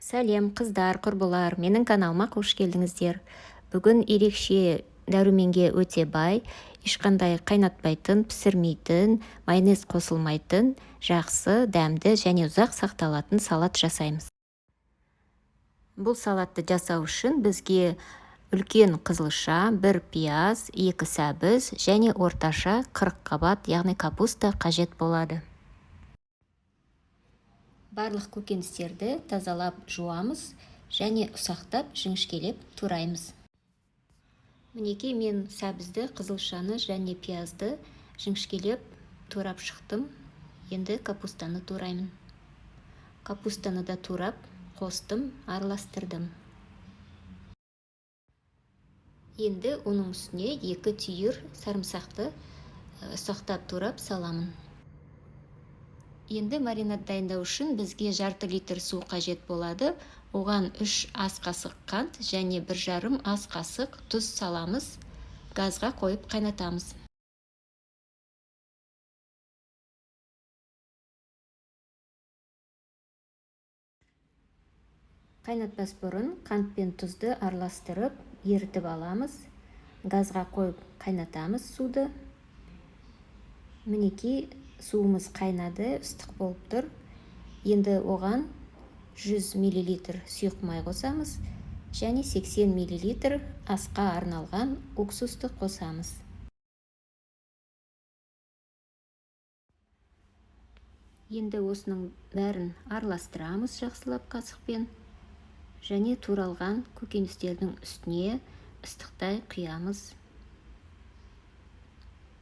Сәлем, қыздар, құрбылар! Менің каналыма қош келдіңіздер. Бүгін ерекше дәруменге өте бай, ешқандай қайнатпайтын, пісірмейтін, майонез қосылмайтын, жақсы, дәмді және ұзақ сақталатын салат жасаймыз. Бұл салатты жасау үшін бізге үлкен қызылша, бір пияз, 2 сәбіз және орташа қырыққабат, яғни капуста қажет болады. Барлық көкөністерді тазалап жуамыз және ұсақтап жіңішкелеп тураймыз. Мінекей, мен сәбізді, қызылшаны және пиязды жіңішкелеп турап шықтым. Енді капустаны тураймын. Капустаны да турап қостым, араластырдым. Енді оның үстіне 2 түйір сарымсақты ұсақтап турап саламын. Енді маринад дайындау үшін бізге жарты литр су қажет болады. Оған 3 ас қасық қант және бір жарым ас қасық тұз саламыз. Газға қойып қайнатамыз. Қайнатпас бұрын қант пен тұзды араластырып, ерітіп аламыз. Газға қойып қайнатамыз суды. Мінекей, суымыз қайнады, ыстық болып тұр. Енді оған 100 миллилитр сұйық май қосамыз және 80 миллилитр асқа арналған уксусты қосамыз. Енді осының бәрін араластырамыз жақсылап қасықпен және туралған көкөністердің үстіне ыстықтай құямыз.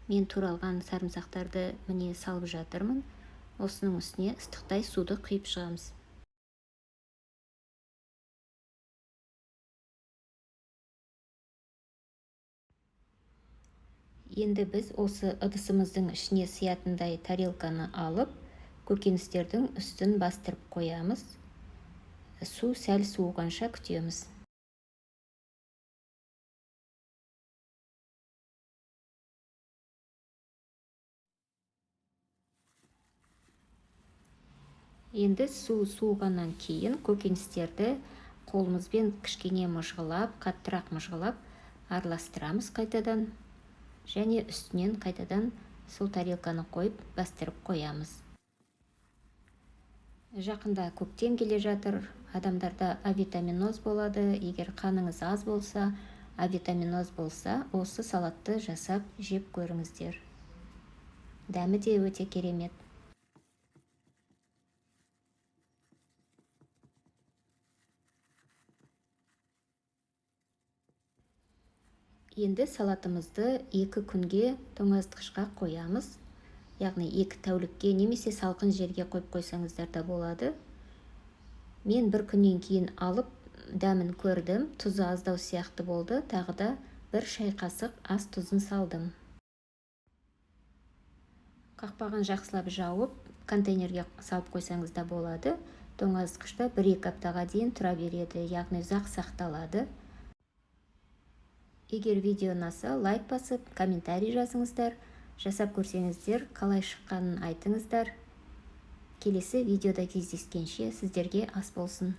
Мен туралған сарымсақтарды міне салып жатырмын. Осының үстіне ыстықтай суды құйып шығамыз. Енді біз осы ыдысымыздың ішіне сиятындай тарелканы алып, көкөністердің үстін бастырып қоямыз. Су сәл суығанша күтеміз. Енді су суығаннан кейін көкөністерді қолымызбен кішкене мыжғылап, қаттырақ мыжғылап араластырамыз қайтадан. Және үстінен қайтадан сол тарелканы қойып бастырып қоямыз. Жақында көктем келе жатыр. Адамдарда авитаминоз болады. Егер қаныңыз аз болса, авитаминоз болса, осы салатты жасап жеп көріңіздер. Дәмі де өте керемет. Енді салатымызды 2 күнге тоңазытқышқа қоямыз. Яғни 2 тәулікке немесе салқын жерге қойып қойсаңыздар да болады. Мен бір күннен кейін алып дәмін көрдім. Тұзы аздау сияқты болды. Тағы да бір шай қасық ас тұзын салдым. Қақпағын жақсылап жауып, контейнерге салып қойсаңыз да болады. Тоңазытқышта 1-2 аптаға дейін тұра береді, яғни ұзақ сақталады. Егер видео ұнаса, лайк басып, комментарий жазыңыздар. Жасап көрсеңіздер, қалай шыққанын айтыңыздар. Келесі видеода кездескенше сіздерге ас болсын.